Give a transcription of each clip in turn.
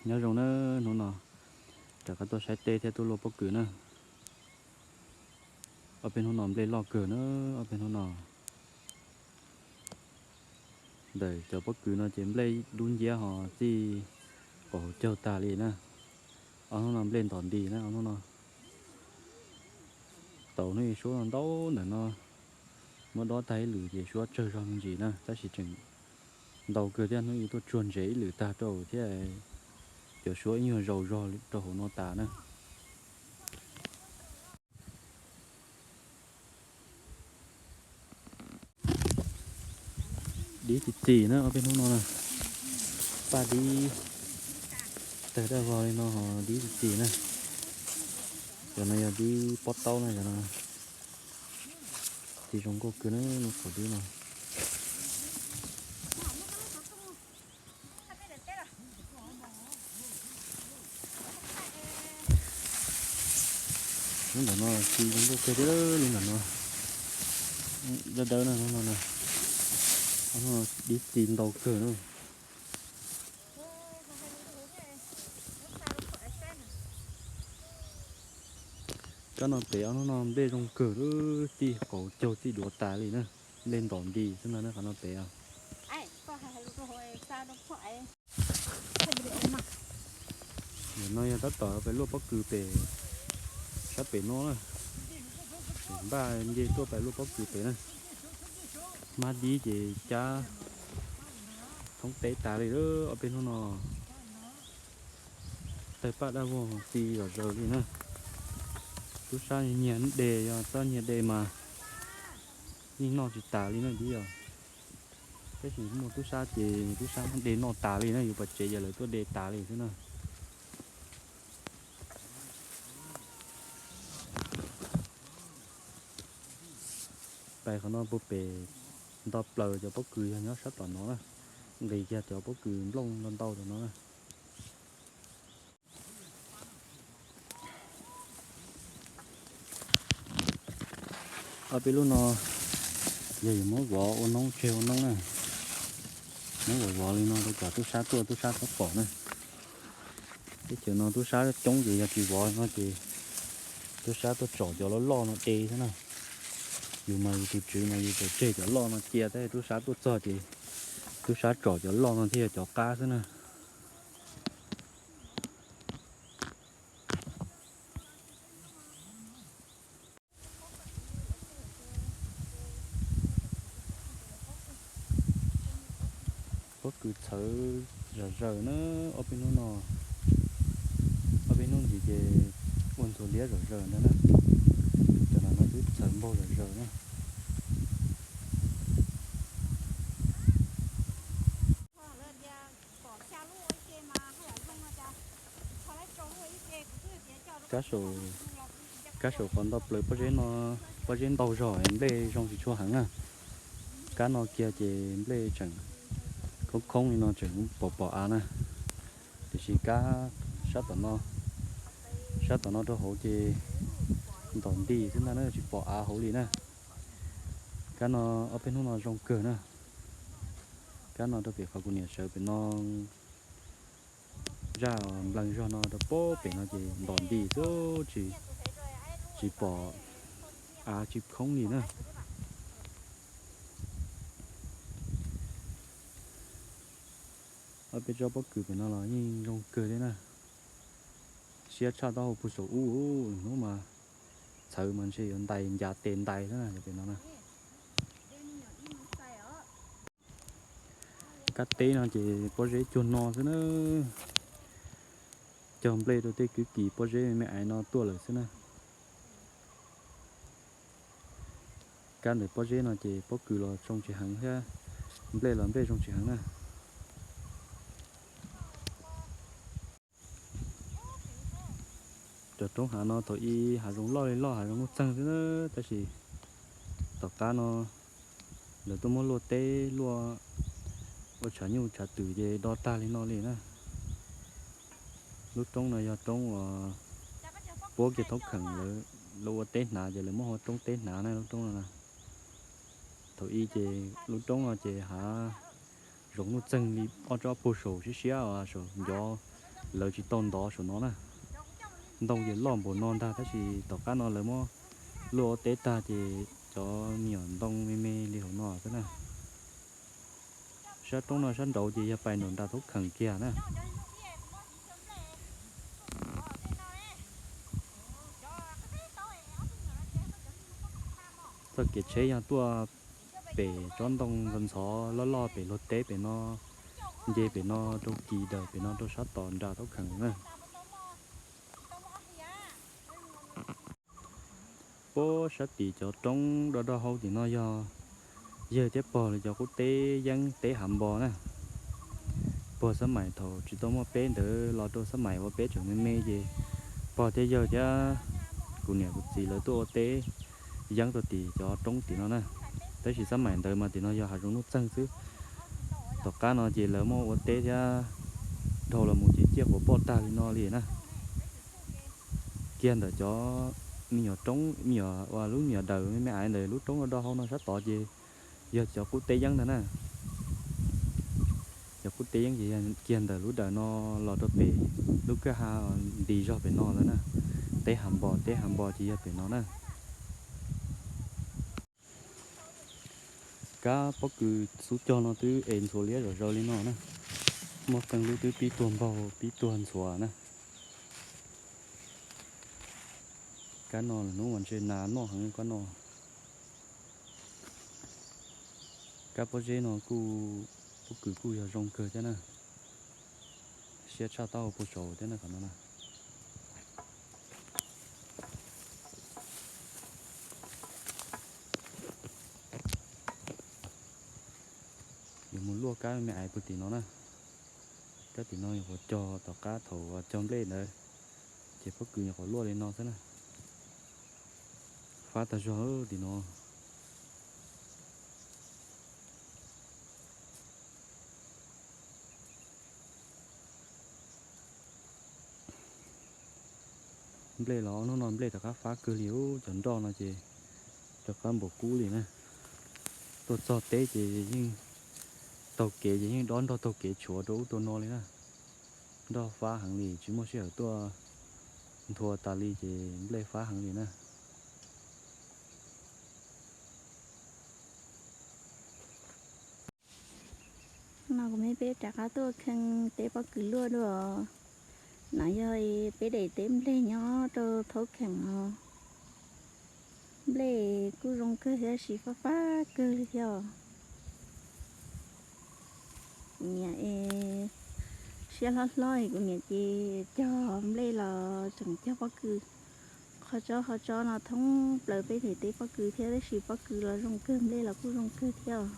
Nyob zoo na, hnub no rov qab tuaj saib teb thiab tuaj luaj pob kws na. Ob peb hnub no nplej loj kawg na, ob peb hnub no. Ntawm cov pob kws no ces nplej dub nciab ho txij qaum hauv caug tag li na. Ob hnub no nplej ntom nti na, ob hnub no. Tau hnub ib suab ntau ntawm no, muab dob tag ib lwm ces suab tsawg zog me ntsis na, tab sis tseem ntau kawg thiab, hnub ib tuaj tsuag ntsev ib lwm tag rau thiab cov suab ib nyuag zaus zog rau hauv no tas na. Dib txi txi na, ob peb hnub no na, paj dib tawg daj vog li no ho dib txi txi na. Cov no yog dib pob taub na, cov no txi zoo nkauj kawg na, lub qhov dib no. Lub ntawm no txi zoo nkauj kawg thiab, lub ntawm no dawb dawb na, lub no na, dib txi ntau kawg na. Kab no pem ob hnub no nplej zoo kawg, txij qaum caug txij duav tas li na, nplej ntom nti xwb ntag na, qhov no pem os. Nim no yog tab tom pais luaj pob kws pem sab pem no na, npaj nce tuaj pais luaj pob kws pem na. Hmab dib ces cab thoob teb tas li lawm ob peb hnub no. Tawg paj daj vog txi zom zaws li na. Tub sab nyiag de, yog txhob nyiag de mas yeej noj tsis tas li na dib os. Tab sis muaj tub sab ces tub sab de noj tas li na, yus pom tsev ces lawv tuaj de tas li xwb na. Pais qhov no puag pem nto plaws cov pob kws yog nyob sab tom no na, nqis kiag cov pob kws nplooj ntau ntau tom no na. Ob peb lub no yog yuav muab vov ua noob tseg ua noob na, muab vov vov li no rau kom tub sab tuaj tub sab txhob pom na. Teb chaws no tub sab coob ces yog tsis vov no ces tub sab tuaj tsom cov loj loj no de xwb na. Yus mas yus tus tswv mas yus txawm tseg cov loj no cia, tab sis tub sab tuaj txog ces tub sab tsom cov loj no thiaj yog cov qab xwb na. Pob kws txhawv zom zaws na, ob peb hnub no, ob peb hnub ntxiv ces ua ntxhuav liab zom zaws ntag na. Cov no no twb txhawv npaug zom zaws na. Kab saum, kab saum qhov nto plaws pob zeb no, pob zeb ntau zog nplej zoo tsis tshua heev na. Kab no kiag ces nplej tseem khoob khoob li no tseem pom pom av na. Tiam sis kab sab tom no, sab tom no rau hauv ces ntom nti xwb ntag na, tsis pom av hauv li na. Kab no ob peb hnub no zoo kawg na. Kab no rau pem qhov kuv niam sawv pem no, zaj nplees zog no rau pem no ces ntom nti xwb, tsis, tsis pom av tsis khoob li na. Ob peb tsob pob kws pem no los yeej zoo kawg thiab na. Siab tshaj taub hau puag saum ub, hnub mas txhawv mas ntshe yuav ntais ncav tes ntais xwb na pem no na. Kab teb no ces pob zeb cuag no xwb na. Cog nplej rau tej kwv kis pob zeb me me aiv no tuaj lawm xwb na. Kab ntawm pob zeb no ces pob kws los zoo tsis heev thiab, nplej los nplej zoo tsis heev na. Cov roob hav no thaum ub hav zoov loj li loj, hav zoov nuj txeeg xwb na, tab sis tom qab no lawv tuaj muab luaj teb luaj ua tshav nyuj tshav twm ces do tag li no li na. Lub roob no yog roob uas puab kiag thoob kheem lawv, lawv ua teb hnav ces lawv muab hu ua roob teb hnav na lub roob no na. Thaum ub ces lub roob no ces hav zoov nuj txeeg li ob tsob puag saum siab siab os, saum ncov Lawv tsis tau ntov saum no na. Ntoo ces loj npaum no ntag tab sis tom qab no lawv muab luaj ua teb tag ces cov me nyuam ntoo me me li hauv no xwb na. Sab roob no sab nraud ces yog pais nram nram Thaub Kheem kiag na. Txoj kev tsheb yog tuaj pem tsob ntoo ntxhov ntxhov loj loj pem luag teb pem no, nce pem no rau kis daws pem no rau sab tom nram Thaub Kheem na. Puag sab tim cov roob doj doj hau tim no yog yawg thiab pog lawv cov qub teb yeeb teb hav npo na. Puag xab maim thaum tsis tau muaj peb ntawd los rau xab maim uas peb tseem me me ces pog thiab yawg thiab kuv niam kuv txiv lawv tuaj ua teb yeeb rau tim cov roob tim no na. Tab sis xab maim ntawd mas tim no yog hav zoov nuj txeeg xwb. Tom qab no ces lawv muab ua teb thiab dhau los mus ces ciaj quav poj tag li no li na. Kiag ntawm cov me nyuam roob, me nyuam, lub me nyuam daws me me aiv ntawm lub roob doj doj hau no sab tod ces yog cov qub teb yeeb ntag na. Cov qub teb yeeb ces kiag ntawm lub daws no los rau pem lub kwj ha nti zog pem no ntag na. Teb hav npo, teb hav npo ces yog pem no na. Kab pob kws xub cog no twb es ntxhuav liab zom zaws li no na. Muaj qee lub twb pib tuag npaug pib tuag ntxhuav na. Kab no lwm hnub mas ntshe nas noj heev kab no. Kab pob zeb no kuj, pob kws kuj yog zoo kawg thiab na. Siab tshaj tau puag saud thiab na qhov no na. Yuav mus luaj kab me me aiv puag tim no na. Kab tim no nyuam qhuav cog tom qab thaum cog nplej ntawd, ces pob kws nyuam qhuav luaj li no xwb na. Fab tag zog tim no. Nplej los ob hnub no nplej rov qab fab kawg li, cov nroj no ces rov qab npaum qub li na. Tuaj txog teb ces yeej taug kev ces yeej dob nroj taug kev tshuav rau ub rau no li na. Nroj fab heev li, tsis muaj sij hawm tuaj nthua tas li ces nplej fab heev li na. No kuv me peb rov qab tuaj kheej teb pob kws luaj dua. No yog peb daim teb nplej nyob rau Thaub Kheem no. Nplej kuj zoo kawg thiab, sis fab fab kawg li thiab os. Kuv niam es siab hlob hlob es kuv niam ces cog nplej los tseem cog pob kws. Qhov tsob qhov tsob no thoob plaws peb daim teb pob kws thiab, tab sis pob kws los zoo kawg, nplej los kuj zoo kawg thiab os.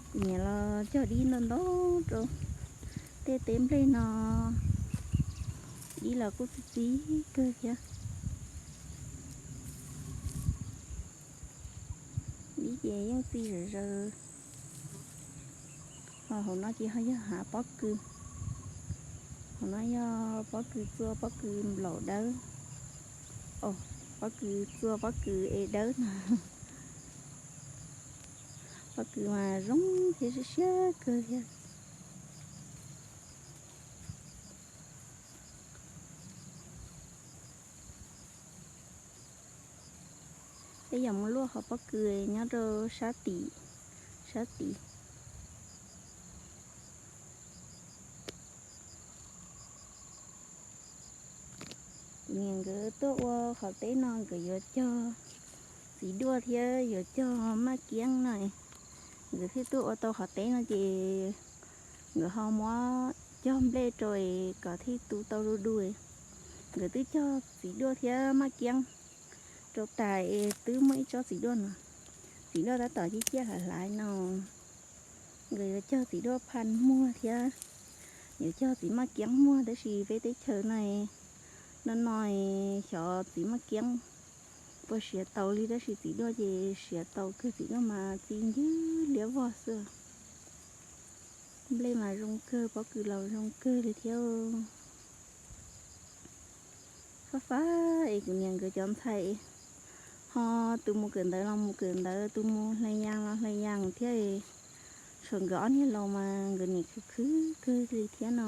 Kuv niam los cog dib ntau ntau rau tej teb nplej no, dib los kuj txi txiv kawg thiab. Dib ces yeej txi zom zaws. Ho hauv no ces ho yog hav pob kws. Hauv no yog pob kws txua pob kws nplaum dawb. Pob kws txua pob kws es dawb no. Pob kws mas zoo thiab siab siab kawg thiab. Peb yuav mus luaj hauv pob kws nyob rau sab tim, sab tim. Kuv niam nkawd tuaj ua qhov teb no nkawd yuav cog txiv duaj thiab yuav cog maj kiab no. Nkawd thiaj tuaj ua tau qhov teb no ces nkawd ho muab cog nplej rau es kom thiaj tu tau du du. Nkawd twb cog txiv duaj thiab maj kiab rau tas es twb muaj ib tsob txiv duaj no. Txiv duaj tab tom ciaj ciaj hlav hlav no. Nkawd yuav cog txiv duaj phaj muag thiab yuav cog txiv maj kiab muag, tab sis peb teb chaws no, no no xyov txiv maj kiab puas siav tau li, tab sis txiv duaj ces siav tau kawg, txiv duaj mas txi ncwg liab vog xwb. Nplej mas zoo kawg, pob kws los zoo kawg li thiab. Fab fab es kuv niam nkawd cov ntxhais ho tus mus kawm ntawv los mus kawm ntawv, tus mus hle yas los hle yas thiab. Tshuav nkawd ob niag laus mas nkawd nim khwv khwv kawg li thiab no.